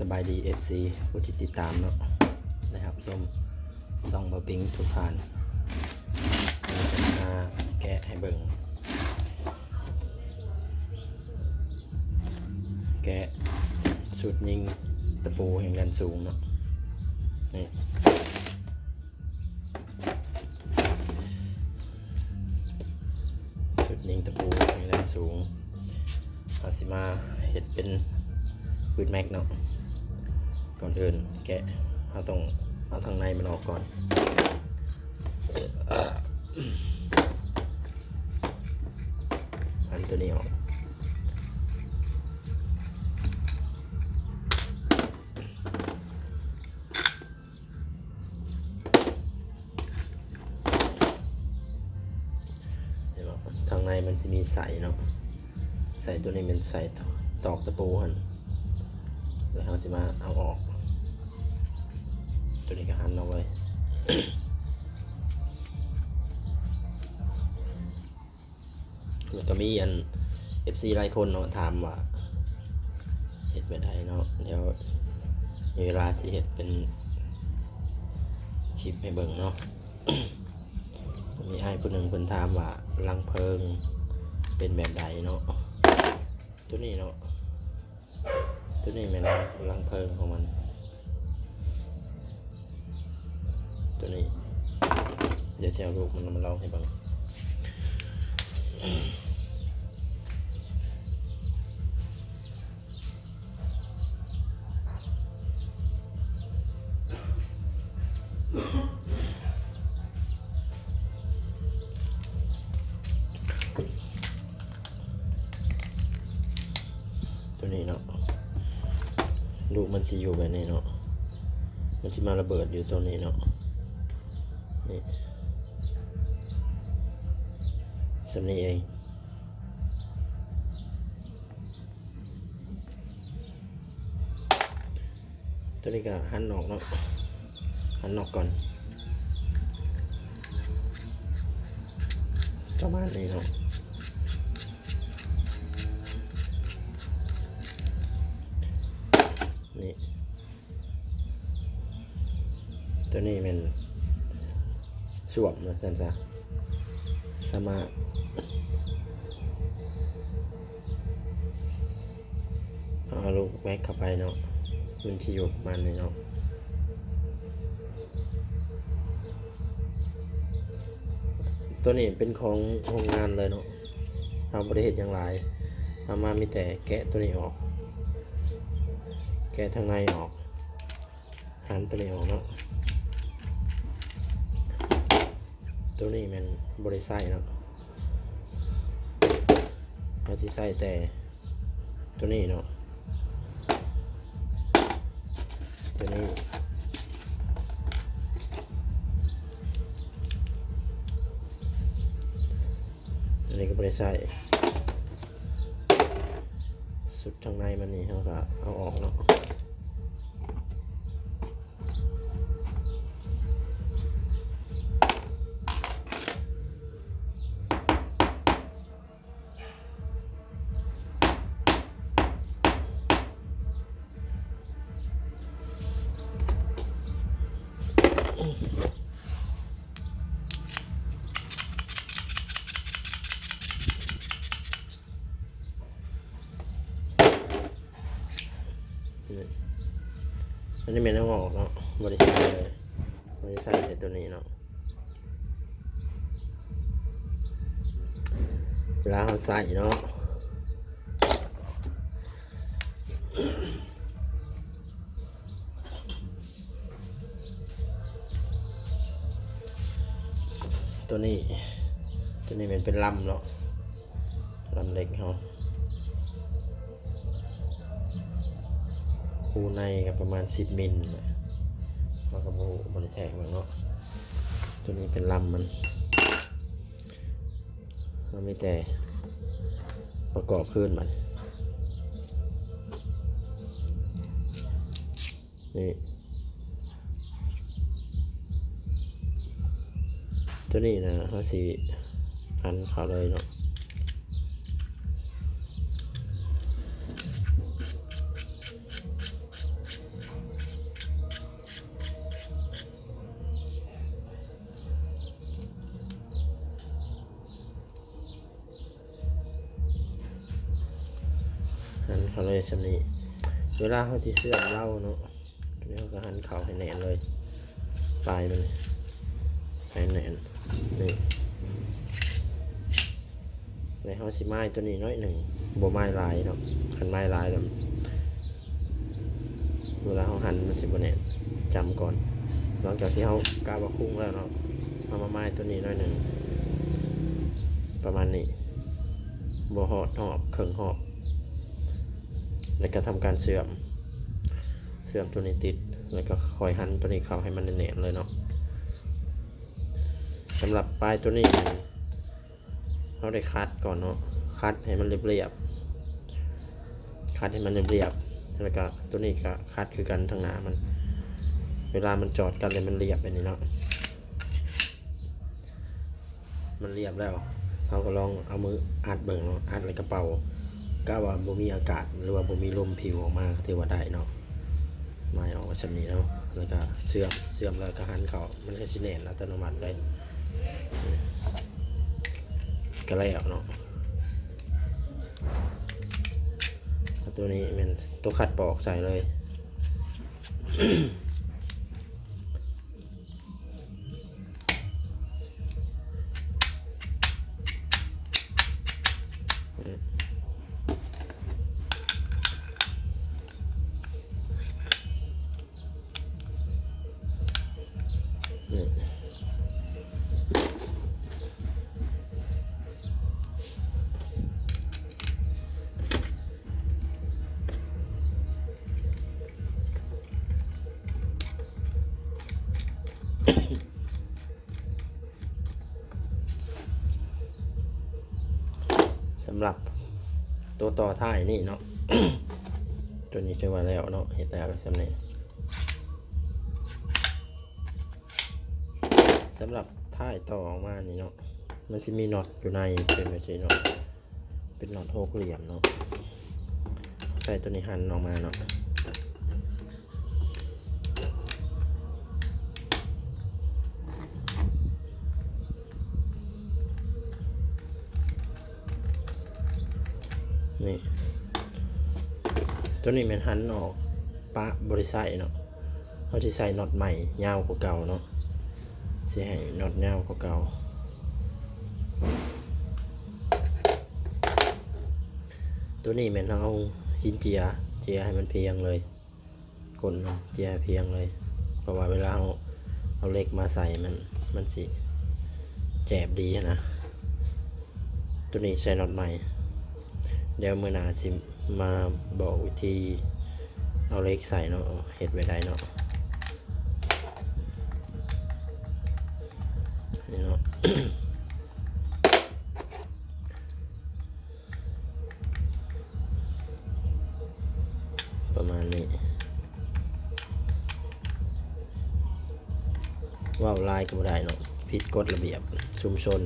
ສະບາຍດີ ເອັຟຊີ ຜູ້ທີ່ຕິດຕາມເນາະ ໄດ້ຮັບຊົມຊ່ອງບ່າວປິງທຸກທ່ານ. ມາແກະໃຫ້ເບິ່ງ ແກະຊຸດຍິງຕະປູແຮງດັນສູງເນາະ ນີ້ ຊຸດຍິງຕະປູແຮງດັນສູງ. ເຮົາຊິມາເຮັດເປັນປືນແມັກເນາະ. ກ່ອນອື່ນແກະ ເຮົາຕ້ອງເອົາທາງໃນມັນອອກກ່ອນ. ອັນຕົວນີ້ອອກ. ເຫັນບໍ່? ທາງໃນມັນຊິມີໄສ້ເນາະ, ໄສ້ຕົວນີ້ແມ່ນໄສ້ຕອກຕະປູຫັ້ນ, ແລ້ວເຮົາຊິມາເອົາອອກ. ຕົວນີ້ກໍຫັນເອົາໄວ້. ແລ້ວກໍມີອັນ ເອັຟຊີ ຫຼາຍຄົນເນາະ ຖາມວ່າເຮັດແບບໃດເນາະ. ດຽວມີເວລາຊິເຮັດເປັນຄລິບໃຫ້ເບິ່ງເນາະ. ມີອ້າຍຜູ້ໜຶ່ງເພິ່ນຖາມວ່າລັງເພີງເປັນແບບໃດເນາະ. ຕົວນີ້ເນາະ ຕົວນີ້ແມ່ນລັງເພີງຂອງມັນ. ຕົວນີ້ ດຽວຊິເອົາລູກມັນມາລອງໃຫ້ເບິ່ງ. ຕົວນີ້ເນາະ ລູກມັນຊິຢູ່ແບບນີ້ເນາະ, ມັນຊິມາລະເບີດຢູ່ຕົວນີ້ເນາະ. ນີ້ ສ່ຳນີ້ເອງ. ຕົວນີ້ກໍຫັນອອກເນາະ, ຫັນອອກກ່ອນ ປະມານນີ້ເນາະ. ນີ້ ຕົວນີ້ແມ່ນສ້ວມວ່າຊັ້ນຊະ, ສາມາດເອົາລູກແມັກເຂົ້າໄປເນາະ, ມັນຊິຢູ່ປະມານນີ້ເນາະ. ຕົວນີ້ເປັນຂອງໂຮງງານເລີຍເນາະ, ເຮົາບໍ່ໄດ້ເຮັດຫຍັງຫຼາຍ, ເຮົາມາມີແຕ່ແກະຕົວນີ້ອອກ, ແກະທາງໃນອອກ, ຫັນຕົວນີ້ອອກເນາະ. ຕົວນີ້ແມ່ນບໍ່ໄດ້ໃຊ້ເນາະ, ເຮົາຊິໃຊ້ແຕ່ ຕົວນີ້ເນາະ, ຕົວນີ້ ອັນນີ້ກໍບໍ່ໄດ້ໃຊ້. ຊຸດທາງໃນມັນນີ້ ເຮົາກໍເອົາອອກເນາະ. ອັນນີ້ແມ່ນເອົາອອກເນາະ, ບໍ່ໄດ້ໃສ່ເລີຍ, ບໍ່ໄດ້ໃສ່ແຕ່ຕົວນີ້ເນາະ. ເວລາເຮົາໃສ່ເນາະ ຕົວນີ້ ຕົວນີ້ແມ່ນເປັນລຳເນາະ, ລຳເຫຼັກເຮົາ. ຮູໃນກໍປະມານສິບມິນແຫຼະ, ເຮົາກໍບໍ່ຮູ້ ບໍ່ໄດ້ແທກເບິ່ງເນາະ. ຕົວນີ້ເປັນລຳມັນ, ເຮົາມີແຕ່ປະກອບຄືນບັດນີ້. ນີ້ ຕົວນີ້ນະ ເຮົາຊິຫັນເຂົ້າເລີຍເນາະ. หันเข้าเลยส่ำนี้ เวลาเฮาสิเชื่อมเลาเนาะ เฮาก็หันเข้าให้แน่นเลย ปลายมันให้แน่น นี่ แล้วเฮาสิไม้ตัวนี้น้อยหนึ่ง บ่ไม้หลายเนาะ คันไม้หลายแล้ว เวลาเฮาหันมันสิบ่แน่น จำก่อน หลังจากที่เฮากะว่าคลุงแล้วเนาะ เฮามาไม้ตัวนี้น้อยหนึ่ง ประมาณนี้ บ่ฮอดรอบ เคิ่งรอบ แล้วก็ทำการเชื่อม เชื่อมตัวนี้ติด แล้วก็ค่อยหันตัวนี้เข้าให้มันแน่นๆเลยเนาะ สำหรับปลายตัวนี้ เฮาได้คัดก่อนเนาะ คัดให้มันเรียบๆ คัดให้มันเรียบๆ แล้วก็ตัวนี้ก็คัดคือกันทางหน้ามัน เวลามันจอดกันแล้วมันเรียบแบบนี้เนาะ มันเรียบแล้ว เฮาก็ลองเอามืออัดเบิ่งเนาะ อัดแล้วก็เป่า กะว่าบ่มีอากาศ หรือว่าบ่มีลมผิวออกมา ก็ถือว่าได้เนาะ ไม้ออกมาส่ำนี้เนาะ แล้วก็เชื่อม เชื่อมแล้วก็หันเข้า มันก็สิแน่นอัตโนมัติเลย ก็แล้วเนาะ ตัวนี้แม่นตัวคัดปอกใส่เลย สำหรับตัวต่อท้ายนี่เนาะ ตัวนี้ถือว่าแล้วเนาะ เฮ็ดแล้วส่ำนี้ สำหรับท้ายต่อออกมานี่เนาะ มันสิมีน็อตอยู่ใน เป็นแบบนี้เนาะ เป็นน็อตหกเหลี่ยมเนาะ ใส่ตัวนี้หันออกมาเนาะ นี่ ตัวนี้แม่นหันออก ปะ บ่ได้ใส่เนาะ เฮาสิใส่น็อตใหม่ยาวกว่าเก่าเนาะ สิให้น็อตยาวกว่าเก่า ตัวนี้แม่นเฮาเอาหินเจีย เจียให้มันเพียงเลย ก้นมันเจียให้เพียงเลย เพราะว่าเวลาเฮาเอาเหล็กมาใส่มัน มันสิแจบดีหั้นนะ ตัวนี้ใส่น็อตใหม่ เดี๋ยวมื้อหน้าสิมาบอกวิธีเอาเหล็กใส่เนาะ เฮ็ดแบบใดเนาะ นี่เนาะ ประมาณนี้ เว้าหลายก็บ่ได้เนาะ ผิดกฎระเบียบชุมชน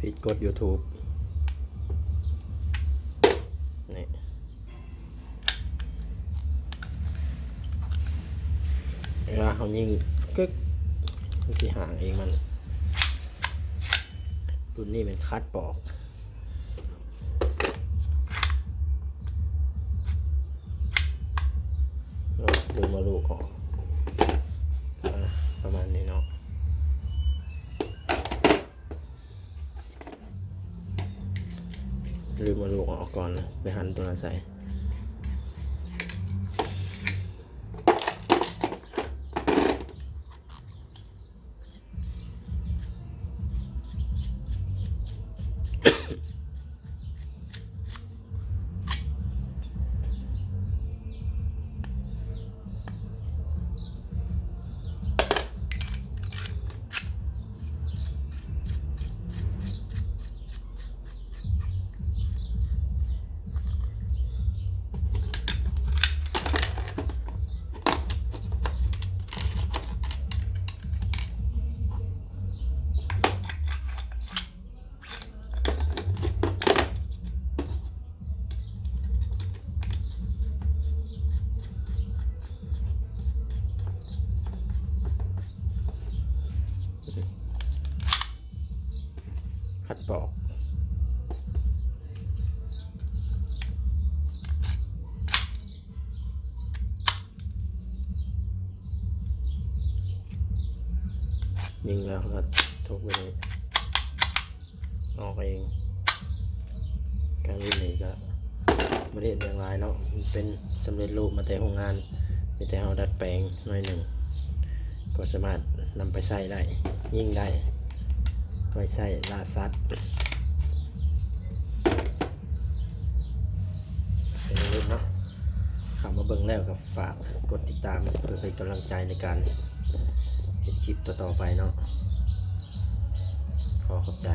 ผิดกฎ YouTube นี่ เวลาเฮายิงกึก มันสิห่างเองมัน รุ่นนี้แม่นคัดปอก ลืมเอาลูกออก อ่า ประมาณนี้เนาะ ลืมเอาลูกออกก่อนนะ ไปหันตัวนั้นใส่ เ ພັນປອກ. ຍິງແລ້ວກໍທົກໄວ້ນີ້ ອອກເອງ. ການເຮັດນີ້ກໍບໍ່ໄດ້ເຮັດຫຍັງຫຼາຍເນາະ, ມັນເປັນສຳເລັດຮູບມາແຕ່ໂຮງງານ, ມີແຕ່ເຮົາດັດແປງໜ້ອຍໜຶ່ງ ກໍສາມາດນຳໄປໃຊ້ໄດ້, ຍິງໄດ້, ໄວ້ໃຊ້ລ່າສັດ. ເປັນເລື່ອງເນາະ, ເຂົ້າມາເບິ່ງແລ້ວກໍຝາກກົດຕິດຕາມ ເພື່ອເປັນກຳລັງໃຈໃນການເຮັດຄລິບຕໍ່ໆໄປເນາະ. ຂໍຂອບໃຈ.